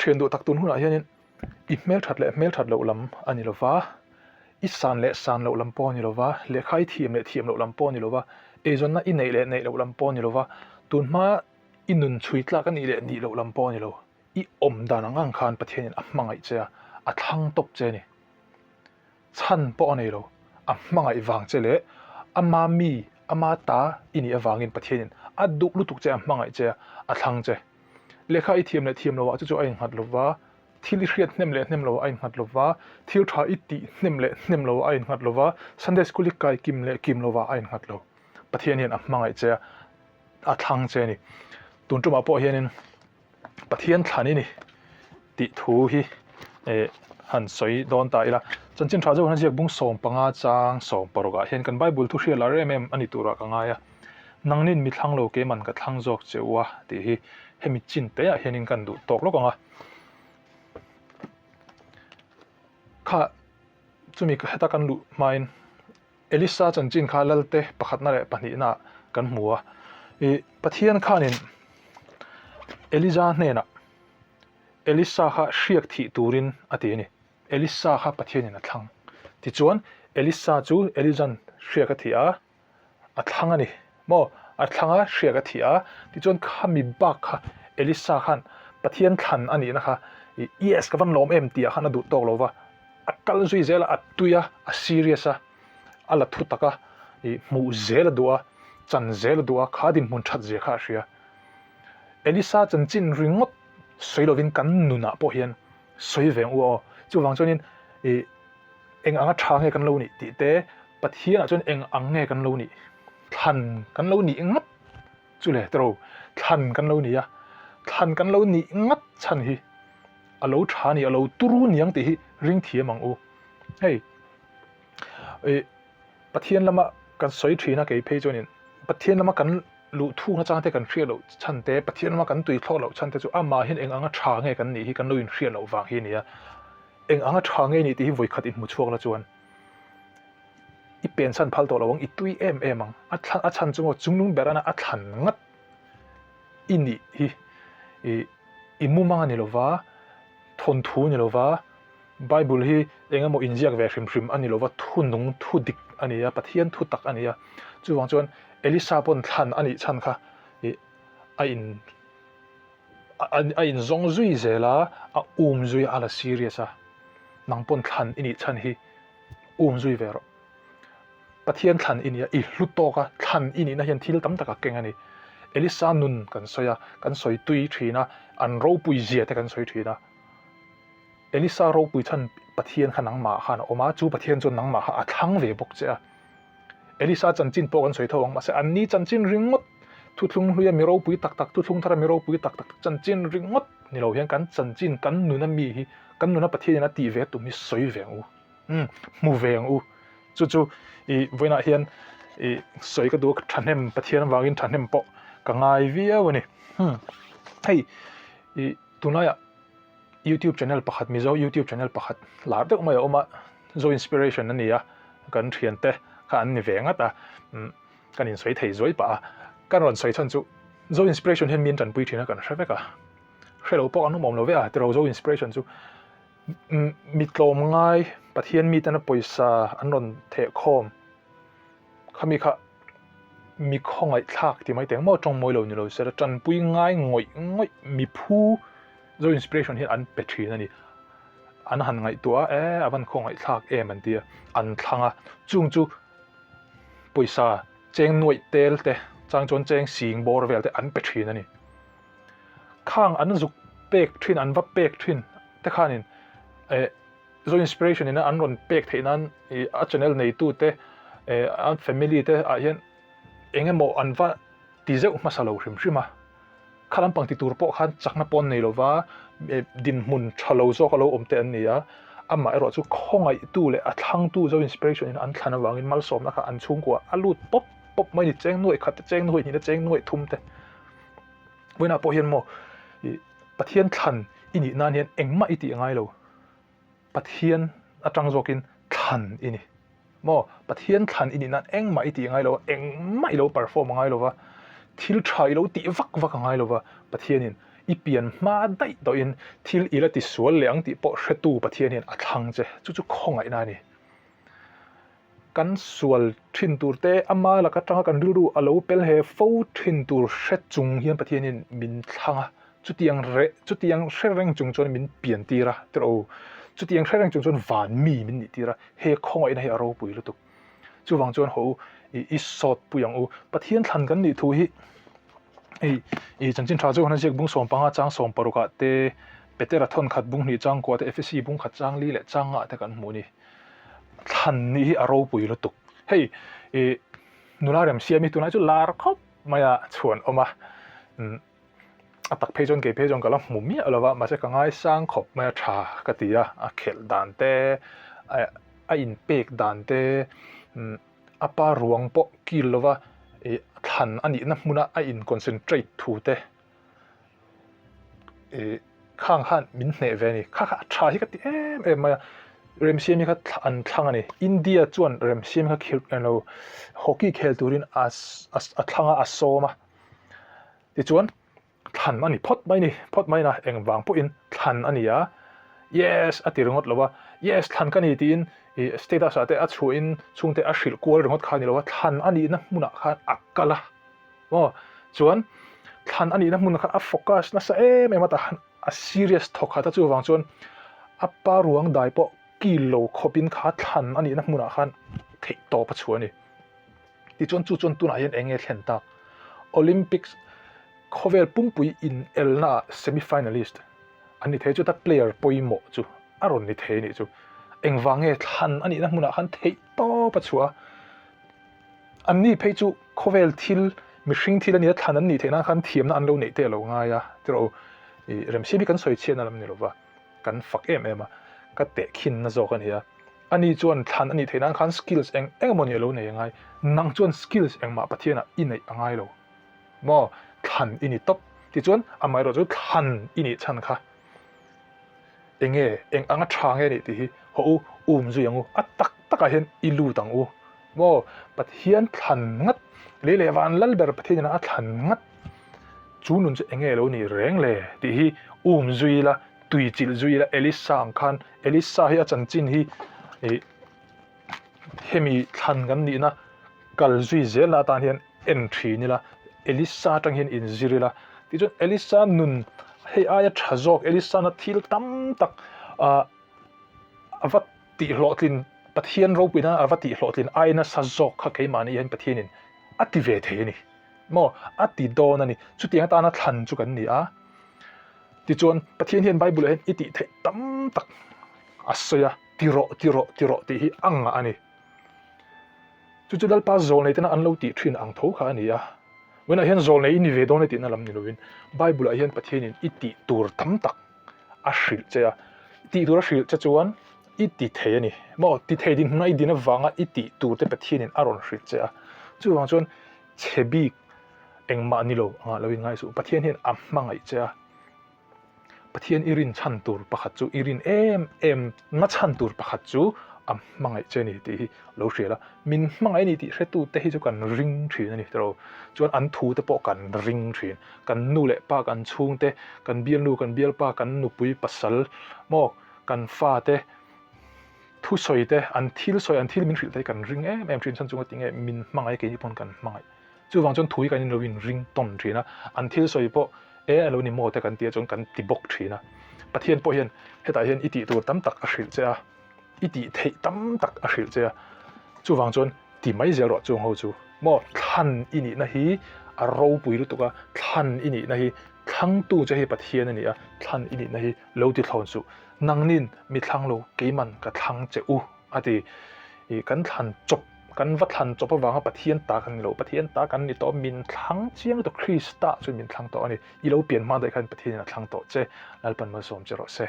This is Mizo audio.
Thian duh tak tun hunah hianin i hmelthat leh hmelthat loh lam a ni lova, i san leh san loh lam pawh a ni lova, lehkha i thiam leh thiam loh lam pawh a ni lova, eizawnna i neih leh neih loh lam pawh a ni lova, tunhma i nun chhui tlak a nih leh nih loh lam pawh a ni lo. I awm dan ang ang khan Pathianin a hmangaih che a, a thlang tawp che a ni. Chhan pawh a nei lo, a hmangaih vang che leh ama mi, ama ta i nih avangin Pathianin a duh lutuk che, a hmangaih che a, a thlang che. Lehkha i thiam leh thiam loah chu chu a innghat lo va, thil i hriat hnem leh hnem loah a innghat lo va, thil tha i tih hnem leh hnem loah a innghat lo va, Sunday School i kai kim leh kim lovah a innghat lo. Pathian hian a hmangaih che a, a thlang che a ni. Tun tumah pawh hianin Pathian thlan i ni tih thu hi eh han sawi dawn ta ila. Chanchin tha zawk hian ziak bung 15 chang 16 ah hian kan Bible thu hriat lar em em a ni turah ka ngai a. Nangnin mi thlang lo keiman ka thlang zawk che u a tih hi hemi chin te ah hianin kan duh tawk lawk ang a. Kha chumi heta kan luh hmain Elisa chanchin kha Lalte pakhatna leh pahnihna ah kan hmu a. Ih Pathian khanin Elija hnenah Elisa kha hriak thih turin a ti a ni. Elisa kha Pathianin a thlang. Tichuan Elisa chu Elijan hriak a thih a. a thlang a ni maw a thlang a hriak a thih a tichuan khami bak kha Elisa khan Pathian thlan a nihna kha ih yes ka van lawm em tih ah khan a duh tawk lo va a kal zui zel a a tui a a serious a a la thu tak a ih hmuh zel a duh a chan zel a duh a kha dinhmun that zia kha a hria Elisa chanchin ringawt sawi lovin kan nunah pawh hian sawi ve ang u aw chuvang chuanin ih. Eng anga tha nge kan lo nih tih te, Pathianah chuan eng ang nge kan lo nih, thlan kan lo nih ngat chu le tiro, thlan kan lo ni a, thlan kan lo nih ngat chhan hi a lo tha ni, a lo turu niang tih hi ring thiam ang u. Hei, ih Pathian lama kan sawi thin a kei phei chuanin Pathian lama kan luh thuk nachang te kan hriat loh chhan te, Pathian lama kan tui thlawk loh chhan te chu amah hian eng anga tha nge kan nih hi kan lo inhriat loh vang hi a ni a. Eng anga tha nge nih tih hi vawikhat i hmu chhuak la chuan i pen chhan phal tawh lo ang, i tui em em ang. A thlan a chhan chu maw chungnung ber ana a thlan ngat i nih hi i i mumang a ni lova, thawnthu a ni lova, Bible hi eng emaw inziak ve hrim hrim a ni lova, thu nung thu dik a ni a, Pathian thu tak a ni a. Chuvang chuan Elisa pawn thlan a nih chhan kha i a in A inzawng zui zel a, a um zui a, a la serious a. Nang pawn thlan i nih chhan hi um zui ve rawh. Pathian thlan i nia, i hlu tawk a, thlan i nihna hian thil tam tak a keng a ni. Elisa nun kan sawi a, kan sawi tui thin a, an ropui zia te kan sawi thin a. Elisa ropui chhan Pathian kha nangmah khan a awm a, chu Pathian chuan nangmah kha a thlang ve bawk che a. Elisa chanchin pawh kan sawi tho ang, mahse anni chanchin ringawt, thuthlung hluia mi ropui tak tak, thuthlung thara mi ropui tak tak chanchin ringawt ni lo hian kan chanchin, kan nuna mi hi, kan nuna Pathianin a tih ve tum hi sawi ve ang u, umm hmu ve ang u. Chu chu i vawiinah hian i sawi ka duh a, thahnem Pathian avangin thahnem pawh ka ngai viau a ni. Umm hei i tunlaiah. YouTube channel pakhat Mizo YouTube channel pakhat lar deuh mai a awm a, Zo Inspiration a ni a, kan thiante kha an ni ve ngat a, kan insawi thei zuai pah a, kan rawn sawi chhan chu Zo Inspiration hian min tanpui thin a kan hre vek a, hre lo pawh an awm awm lo ve a, tiro Zo Inspiration chu mi tlawm ngai Pathian mitena pawisa an rawn theh khawm. Khami kha mi khawngaihthlak ti mai teng maw tawng mawi lo ni lo sela tanpui ngai ngawih ngawih mi phu Zo Inspiration hian an pe thin a ni. An han ngaihtuah a, e a van khawngaihthlak em an ti a, an thlang a, chung chu pawisa cheng nuaih tel te chang chuan cheng sing bawr vel te an pe thin a ni. Khang an zuk pek thin an va pek thin te khanin eh Zo Inspiration ina an rawn pek theih nan ih a channel neitu te eh an family te ah hian eng emaw an va ti zeuh hmasa lo hrim hrim a, kha lampang ti tur pawh khan chakna pawn nei lova eh dinhmun tha lo zawk a lo awm te an ni a, amah erawh chu khawngaihtu leh a thlangtu Zo Inspiration ina an thlan avangin malsawmna kha an chhungkua a lut pawp pawp mai a ni, cheng nuaih khat te cheng nuaih hnih te cheng nuaih thum te. Vawiinah pawh hian maw ih Pathian thlan i nih nan hian engmah i tih a ngai lo. Pathian atang zawkin thlan i ni. Maw? Pathian thlan i nih nan engmah i tih a ngai lo a, engmah i lo perform a ngai lo va, thil tha i lo tih vak vak a ngai lo va, Pathianin I pian hma daih tawhin thil i la tisual leh ang tih pawh hretu Pathian hian a thlang che. Chu chu khawngaihna a ni. Kan sual thin tur te, ama lak atanga kan rilru a lo pel he fo thin tur hre chung hian Pathianin min thlang a, chutiang reh, chutiang hre reng chung chuan min pian tir a, tirh aw, chutiang hre reng chung chuan van mi min nih tir a, he khawngaihna hi a ropui lutuk. Chuvang chuan haw u, i i sawt pui ang u. Pathian thlan kan nih thu hi hei i chanchin tha chu han ziak bung 15 chang 16 ah te, Petera thawn khat bung hnih chang kua te, Efesi bung khat chang li leh chang ngah te kan hmuh a ni. Thlan nih hi a ropui lutuk. Hei i nula remsiam hi tunlai chu lar khawp mai a chhuan awm a, umm a tak phei chuan kei phei chuan ka la hmu miah lo va, mahse ka ngaisang khawp mai a tha ka ti a, a khelh dan te a inpek dan te umm a pa ruang pawh kil lo va ih thlan a nihna hmuna a in concentrate thu te. Ih khang khan min hneh ve a ni kha kha a tha hi ka ti em em mai a Remsiami kha an thlang a ni India chuan Remsiami kha khel eng lo hockey khel turin a a thlang a a sawm a tichuan thlan a ni phawt mai a ni phawt mai a engvang pawhin thlan a ni a yes a ti ringawt lo a yes thlan ka ni tiin ih status ah te a chhuahin chhungte a hrilh kual ringawt kha a ni lo a thlan a nihna hmunah khan a kal a. Maw? Chuan thlan a nihna hmun kha a focus nasa em em a tah khan a serious thawk khat a chuvang chuan a pa ruang dai pawh kil lo khawpin kha thlan a nihna hmunah khan theih tawp a chhuah a ni. Tichuan chu chuan tunah hian eng nge thlen tak? Olympics khawvel pumpui inelna ah semi finalist an ni thei chuta player pawimawh chu a rawn ni thei a nih chu. Engvang nge thlan a nihna hmunah khan theih tawp a chhuah a? Anni phei chu khawvel thil, mihring thil a nia thlan an nih theih nan khan thiamna an lo neih te a lo ngai a, tirh aw, ih remsiam hi kan sawi chhiatna lam ni lova, kan fak em em a, ka tehkhinna zawk a ni a. Ani chuan thlan a nih theih nan khan skills eng eng emaw ni a lo nei a ngai, nang chuan skills engmah Pathianah i neih a ngai lo maw, thlan i ni tawp. Tichuan amaherawh chu thlan i nih chhan kha. Enge, eng anga tha nge nih tih hi haw u, um zui ang u, a tak takah hian i lut ang u. Maw, Pathian thlan ngat, lei leh van lal ber Pathian ina a thlan ngat chu nun chu enge lo nih reng le tih hi um zui ila, tui chilh zui ila, Elisa ang khan, Elisa hi a chanchin hi ih hemi thlan kan nihna kal zui zelna atan hian en thin ila, Elisa atang hian inzir ila, tichuan Elisa nun hei aia tha zawk Elisa na thil tam tak ah a va tihhlawhtlin Pathian ropuina a va tihhlawhtlin ai nasa zawk kha keimahni hian Pathianin a ti ve thei a ni maw a ti dawn a ni chutiang atana thlan chu kan ni a tichuan Pathian hian Bible ah hian i tih theih tam tak a sawi a ti rawh ti rawh ti rawh tih hi a ngah a ni. Chu chu Lalpa zawlnei tena an lo tih thin ang tho kha a ni a. Vawiinah hian zawlnei i ni ve dawn e tihna lam ni lovin Bible ah hian Pathianin i tih tur tam tak a hrilh che a. Tih tur a hrilh che chuan i ti thei a ni. Maw ti thei dinhmuna i din avanga i tih tur te Pathianin a rawn hrilh che a. Chuvang chuan chhe bik engmah ni lo angah lo in ngaisuh. Pathian hian a hmangaih che a. Pathian i rin chhan tur pakhat chu i rin em em na chhan tur pakhat chu a hmangaih che a ni tih hi lo hria la, min hmangaih a ni tih hretu te hi chu kan ring thin a ni tawh lo, chuan an thu te pawh kan ring thin, kan nu leh pa kan chhungte, kan bialnu kan bialpa kan nupui pasal maw kan fa te thusawi te an thil sawi an thil min hrilh te hi kan ring em em thin chhan chunga tinge min hmangaih keini pawn kan hmangaih. Chuvang chuan thui kan inlo inring tawn thin a, an thil sawi pawh e a lo ni maw te kan tih chuan kan ti bawk thin a. Pathian pawh hian hetah hian i tih tur tam tak a hrilh che a, i tih theih tam tak a hrilh che a. Chuvang chuan ti mai zel rawh chung ho chu maw thlan i nihna hi a ropui lutuk a, thlan i nihna hi thlangtu che hi Pathian a ni a, thlan i nihna hi lo ti thlawn suh. Nangnin mi thlang lo keiman ka thlang che u. A ti, Ih, kan thlan chawp, kan va thlan chawp avanga Pathian ta kan ni lo, Pathian ta kan ni tawh, min thlang chiang tawh, Krista chuan min thlang tawh a ni. I lo pian hma daih khan Pathianin a thlang tawh che, Lalpan malsawm che rawh se.